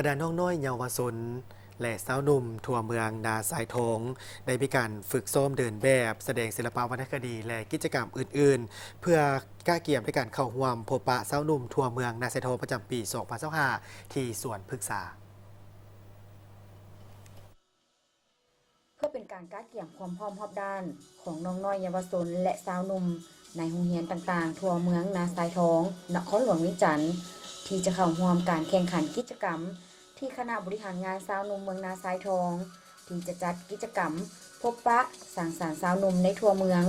ບັນດານ້ອງນ້ອຍເຍົາວະຊົນ ແລະ ຊາວໜຸ່ມທົ່ວເມືອງນາຊາຍທອງ ໄດ້ມີການຝຶກຊ້ອມເດີນແບບ, ສະແດງສິລະປະວັນນະຄະດີ ແລະ ກິດຈະກຳອື່ນໆ ເພື່ອກະກຽມໃນການເຂົ້າຮ່ວມພົບປະຊາວໜຸ່ມທົ່ວເມືອງນາຊາຍທອງ ປະຈຳປີສອງພັນຊາວຫ້າ ທີ່ສວນພຶກສາ. ເພື່ອເປັນການກະກຽມຄວາມພ້ອມຮອບດ້ານຂອງນ້ອງນ້ອຍເຍົາວະຊົນ ແລະ ຊາວໜຸ່ມໃນໂຮງຮຽນຕ່າງໆທົ່ວເມືອງນາຊາຍທອງ ນະຄອນຫຼວງວຽງຈັນ ທີ່ຈະເຂົ້າຮ່ວມການແຂ່ງຂັນກິດຈະກຳ ທີ່ຄະນະບໍລິຫານງານຊາວໜຸ່ມເມືອງນາຊາຍທອງ ທີ່ຈະຈັດກິດຈະກຳພົບປະສັງສັນຊາວໜຸ່ມໃນທົ່ວເມືອງ,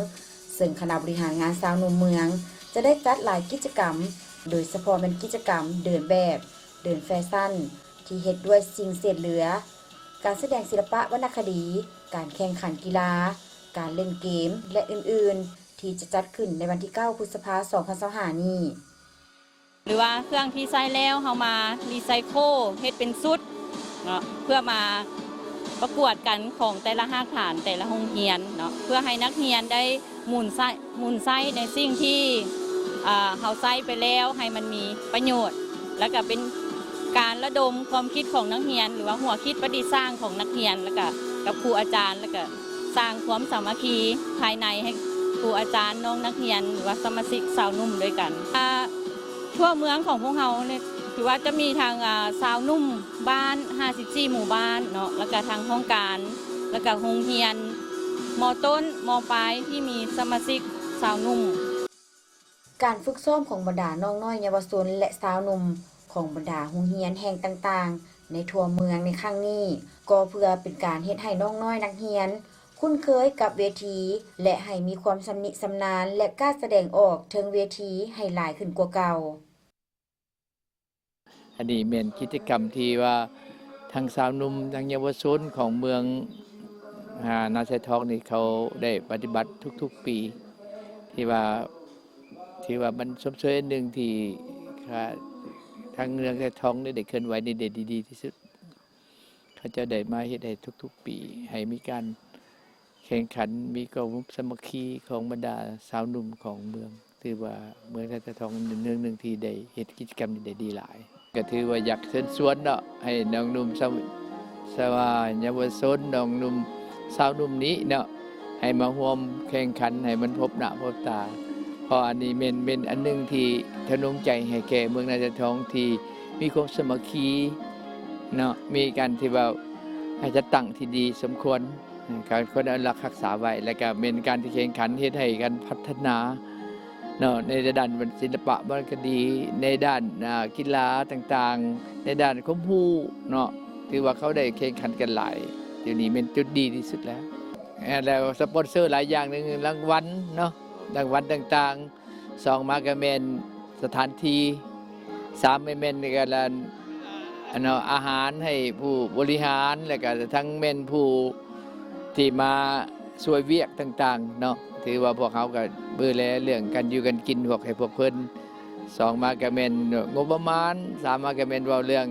ເຊິ່ງຄະນະບໍລິຫານງານຊາວໜຸ່ມເມືອງຈະໄດ້ຈັດຫຼາຍກິດຈະກຳ, ໂດຍສະເພາະແມ່ນກິດຈະກຳເດີນແບບ, ເດີນແຟຊັນ ທີ່ເຮັດດ້ວຍສິ່ງເສດເຫຼືອ, ການສະແດງສິລະປະວັນນະຄະດີ, ການແຂ່ງຂັນກິລາ, ການຫຼິ້ນເກມ ແລະ ອື່ນໆ ທີ່ຈະຈັດຂຶ້ນໃນວັນທີເກົ້າ ພຶດສະພາ ສອງພັນຊາວຫ້ານີ້. ຫຼືວ່າເຄື່ອງທີ່ໃຊ້ແລ້ວເຮົາມາຣີໄຊໂຄເຮັດເປັນຊຸດເນາະ ເພື່ອມາປະກວດກັນຂອງແຕ່ລະຮາກຖານແຕ່ລະໂຮງຮຽນເນາະ ເພື່ອໃຫ້ນັກຮຽນໄດ້ໝູນໃຊ້ ໝູນໃຊ້ໃນສິ່ງທີ່ ອ່າ ເຮົາໃຊ້ໄປແລ້ວໃຫ້ມັນມີປະໂຫຍດ ແລ້ວກະເປັນການລະດົມຄວາມຄິດຂອງນັກຮຽນ ຫຼືວ່າຫົວຄິດປະດິດສ້າງຂອງນັກຮຽນ ແລ້ວກະກັບຄູອາຈານ ແລ້ວກະສ້າງຄວາມສາມັກຄີພາຍໃນໃຫ້ຄູອາຈານ ນ້ອງນັກຮຽນ ຫຼືວ່າສະມາຊິກຊາວໜຸ່ມດ້ວຍກັນ. ອ່າ ທົ່ວເມືອງຂອງພວກເຮົານີ້ ຖືວ່າຈະມີທັງ ອ່າ ຊາວໜຸ່ມບ້ານຫ້າສິບສີ່ໝູ່ບ້ານເນາະ ແລ້ວກະທັງຫ້ອງການ ແລ້ວກະໂຮງຮຽນ ມໍຕົ້ນ ມໍປາຍ ທີ່ມີສະມາຊິກຊາວໜຸ່ມ. ການຝຶກຊ້ອມຂອງບັນດານ້ອງນ້ອຍເຍົາວະຊົນ ແລະ ຊາວໜຸ່ມຂອງບັນດາໂຮງຮຽນແຫ່ງຕ່າງໆໃນທົ່ວເມືອງໃນຄັ້ງນີ້ ກໍເພື່ອເປັນການເຮັດໃຫ້ນ້ອງນ້ອຍນັກຮຽນຄຸ້ນເຄີຍກັບເວທີ ແລະ ໃຫ້ມີຄວາມຊຳນິຊຳນານ ແລະ ກ້າສະແດງອອກເທິງເວທີໃຫ້ຫຼາຍຂຶ້ນກວ່າເກົ່າ. ອັນນີ້ແມ່ນກິດຈະກຳທີ່ວ່າທັງຊາວໜຸ່ມ ທັງເຍົາວະຊົນຂອງເມືອງ ອາ ນາຊາຍທອງນີ້ ເຂົາໄດ້ປະຕິບັດທຸກໆປີ ທີ່ວ່າ ຖືວ່າມັນຊົມເຊີຍອັນໜຶ່ງທີ່ ອາ ທາງເມືອງນາຊາຍທອງນີ້ໄດ້ເຄື່ອນໄຫວນີ້ໄດ້ດີ ດີທີ່ສຸດ. ເຂົາເຈົ້າໄດ້ມາເຮັດໃຫ້ທຸກໆປີ ໃຫ້ມີການແຂ່ງຂັນ ມີຄວາມສາມັກຄີຂອງບັນດາຊາວໜຸ່ມຂອງເມືອງ. ຖືວ່າເມືອງນາຊາຍທອງເປັນເມືອງໜຶ່ງທີ່ໄດ້ເຮັດກິດຈະກຳນີ້ໄດ້ດີຫຼາຍ. ກະຖືວ່າຢາກເຊີນຊວນເນາະ ໃຫ້ນ້ອງໜຸ່ມຊາວ ຊາວ ເຍົາວະຊົນ ນ້ອງໜຸ່ມ ຊາວໜຸ່ມນີ້ເນາະ ໃຫ້ມາຮ່ວມແຂ່ງຂັນໃຫ້ມັນພົບໜ້າພົບຕາ ເພາະອັນນີ້ແມ່ນ ແມ່ນອັນໜຶ່ງທີ່ທະນົງໃຈໃຫ້ແກ່ເມືອງນາຊາຍທອງ ທີ່ມີຄວາມສາມັກຄີເນາະ ມີການທີ່ວ່າໃຫ້ຈັດຕັ້ງທີ່ດີສົມຄວນ ການຄວນອະນຸລັກຮັກສາໄວ້ ແລະ ກະແມ່ນການທີ່ແຂ່ງຂັນເຮັດໃຫ້ການພັດທະນາເນາະ ໃນດ້ານສິລະປະວັນນະຄະດີ ໃນດ້ານ ອາ ກິລາຕ່າງໆ ໃນດ້ານຄວາມຮູ້ເນາະ ຖືວ່າເຂົາໄດ້ແຂ່ງຂັນກັນຫຼາຍ ຈຸດນີ້ແມ່ນຈຸດດີທີ່ສຸດແລ້ວ. ແລ້ວສະປອນເຊີຫຼາຍຢ່າງໜຶ່ງ ລາງວັນເນາະ ລາງວັນຕ່າງໆ ສອງມາກະແມ່ນສະຖານທີ່ ສາມແມ່ນ ແມ່ນກະລະ ອາ ເນາະ ອາຫານໃຫ້ຜູ້ບໍລິຫານ ແລ້ວກະທັງແມ່ນຜູ້ທີ່ມາຊ່ວຍວຽກຕ່າງໆເນາະ ຖືວ່າພວກເຮົາກະດູແລເລື່ອງການຢູ່ການກິນພວກ ໃຫ້ພວກເພິ່ນ ສອງມາກະແມ່ນງົບປະມານ ສາມມາກະແມ່ນເວົ້າເລື່ອງ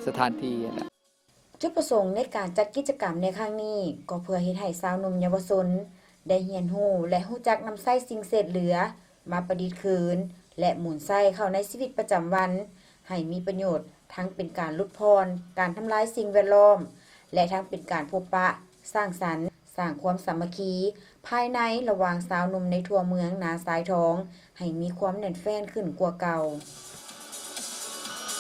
ສະຖານທີ່ຫັ້ນລະ. ຈຸດປະສົງໃນການຈັດກິດຈະກຳໃນຄັ້ງນີ້ ກໍເພື່ອເຮັດໃຫ້ຊາວໜຸ່ມເຍົາວະຊົນໄດ້ຮຽນຮູ້ ແລະ ຮູ້ຈັກນຳໃຊ້ສິ່ງເສດເຫຼືອມາປະດິດຄືນ ແລະ ໝູນໃຊ້ເຂົ້າໃນຊີວິດປະຈຳວັນ ໃຫ້ມີປະໂຫຍດ ທັງເປັນການຫຼຸດຜ່ອນການທຳລາຍສິ່ງແວດລ້ອມ ແລະ ທັງເປັນການພົບປະສ້າງສັນ ສ້າງຄວາມສາມັກຄີພາຍໃນລະຫວ່າງຊາວໜຸ່ມໃນທົ່ວເມືອງນາຊາຍທອງ ໃຫ້ມີຄວາມແໜ້ນແຟ້ນຂຶ້ນກວ່າເກົ່າ.